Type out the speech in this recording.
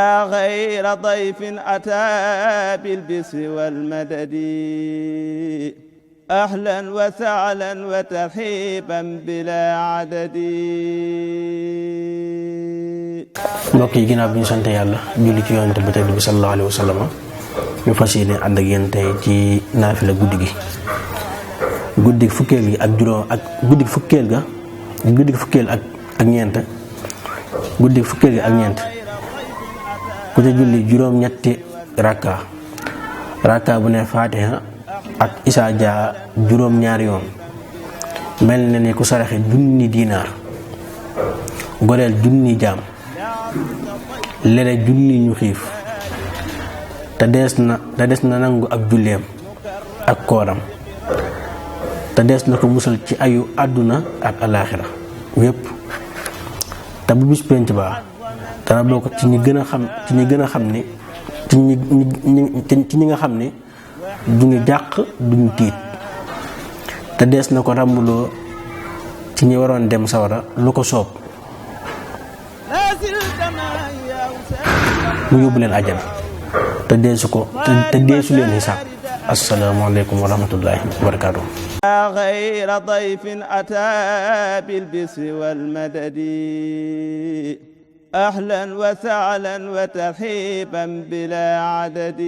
غير ضيف أتى بالبسر والمدد أهلا وسهلا وترحيبا بلا عدد. mbokk yi ginnaaw bi ñu sant yàlla julli ci yonent bu tedd bi sallallahu alayhi wa sallam ñu fas yéene ànd ak yéen tey ci naafila guddi fukkeel gi ak juróom ak guddi fukkeel ak ñeent ku ca julli juróom-ñetti rakka bu ne Fatiha ak Isaa Jaa juróom-ñaari yoon mel na ni ku saraxe junni diinaar goreel junni jaam lele junni ñu xiif te des na nangu ak julleem ak kooram te des na ko musal ci ayu àdduna ak alaaxira wépp te bu bis penc ba dana bokk ci ñi nga xam ne duñu jàq duñu tiit te dees na ko ràmbuloo ci ñi waroon dem sawara lu ko soob mu yóbbu leen àjjana te deesu leen xisaab. asalaamaaleykum wa rahmatullahi wa barakaatuh. غير ضيف أتى بالبسر والمدد أهلا وسهلا وترحيبا بلا عدد.